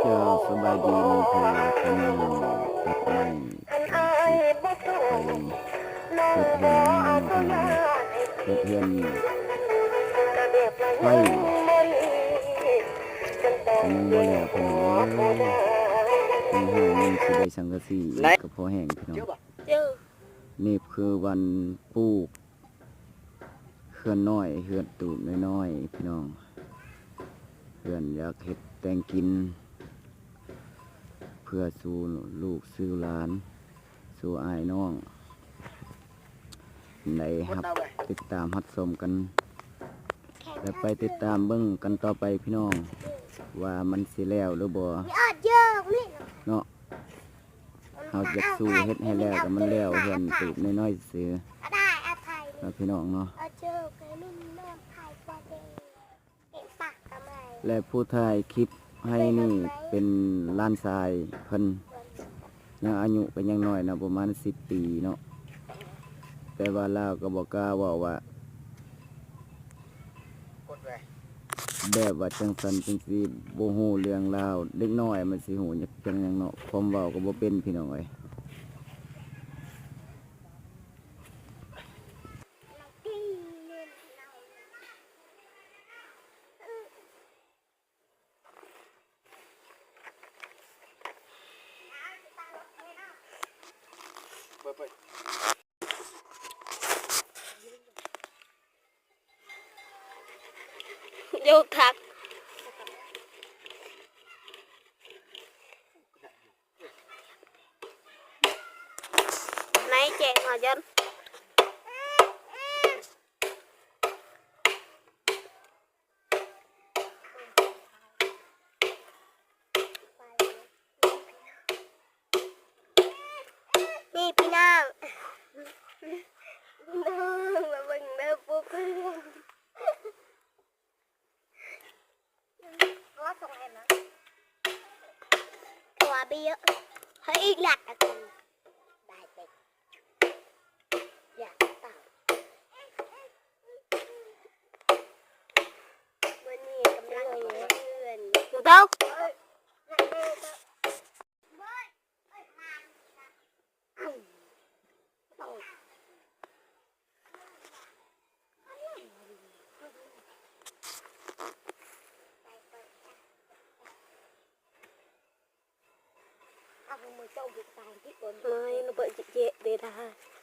ເຈົ້າ ສະບາຍດີ ນ້ອງເພິ່ນ ກັບນ້ອງ ໄປເຮັດເຮືອນ ເຮັດເຮືອນ ໄຟ ຍັງບໍ່ແລ້ວ ພີ່ນ້ອງເອີຍ ຍັງຫາເງິນຊິໄດ້ສັງກະສີ ກໍພໍແຮງ ພີ່ນ້ອງ. ນີ້ຄືວັນປູກເຮືອນນ້ອຍ ເຮືອນຕູບນ້ອຍໆ ພີ່ນ້ອງ ເຮືອນຢາກເຮັດແຕ່ງກິນ ເພື່ອສູ່ລູກສູ່ຫຼານ ສູ່ອ້າຍນ້ອງ ໄດ້ຮັບຕິດຕາມຮັບຊົມກັນ ແລະ ໄປຕິດຕາມເບິ່ງກັນຕໍ່ໄປ ພີ່ນ້ອງ ວ່າມັນຊິແລ້ວຫຼືບໍ່ເນາະ. ເຮົາຢາກສູ້ເຮັດໃຫ້ແລ້ວ ກໍມັນແລ້ວ ເຮືອນຕູບນ້ອຍໆຊື່ໆ ເນາະ ພີ່ນ້ອງເນາະ. ແລະ ຜູ້ຖ່າຍຄລິບໃຫ້ນີ້ເປັນຫຼານຊາຍເພິ່ນ ຍັງອາຍຸກໍຍັງນ້ອຍເນາະ ປະມານສິບປີເນາະ ແຕ່ວ່າລາວກໍບໍ່ກ້າເວົ້າວ່າ ແບບວ່າຈັ່ງຊັ້ນຈັ່ງຊີ້ ບໍ່ຮູ້ເລື່ອງລາວ ເດັກນ້ອຍມັນຊິຮູ້ຫຍັງຫຍັງເນາະ ຄວາມເວົ້າກໍບໍ່ເປັນ ພີ່ນ້ອງເອີຍ. ໂຍກທັກ ໃນແຈງເອົາຈົນ ນີ້ພີ່ນ້ອງ ມາເບິ່ງເດີປູເພື່ອນ ເພາະວ່າສົ່ງແອມນະ ເພາະວ່າເບຍ ເຮີຍ ອີກລັດອະ ໄດ້ເປັນ ຢ່າຕາມ ມື້ນີ້ກຳລັງເຮືອນ ເຕົາ. ເອີຍ ລະເບີດເຈະເດດາ.